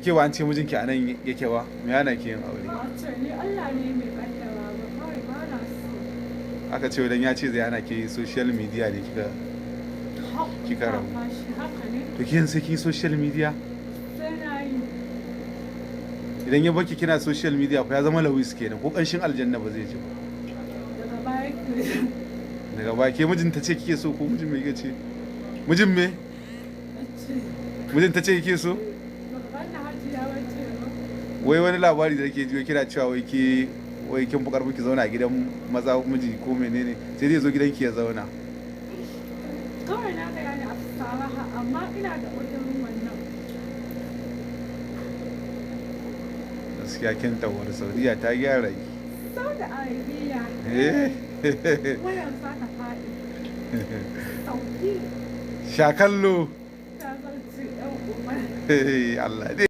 Ke ba an ce mijinki a nan yake ba, me yana ke yin aure? Ba a ce ni Allah ne mai kaddara ba, kawai ba na so. Aka ce idan ya ce zai hana ke social media ne kika kika rabu. Fashi haka ne. To ke yanzu sai kin social media? Sai na yi. Idan ya baki kina social media fa ya zama lawis kenan, ko kanshin aljanna ba zai ji ba. Daga baya ke. Daga baya ke mijin ta ce kike so ko mijin me kike ce? Mijin me? Ce. Mijin ta ce kike so? Baka ganna hajiya bace ba. Wai wani labari da nake ji, wai kina cewa wai ke wai kin fi karfin ki zauna a gidan maza, miji ko menene, sai dai zo gidanki ya zauna. Kawai na gaya ne a saraha, amma ina da udurin wannan. Gaskiya kin tawar Saudiya ta gyara ki. Saudi Arabia. Eh. Wayan za ta faɗi. Sauki. Sha kallo. Ta zarce ɗan umar. Allah dai.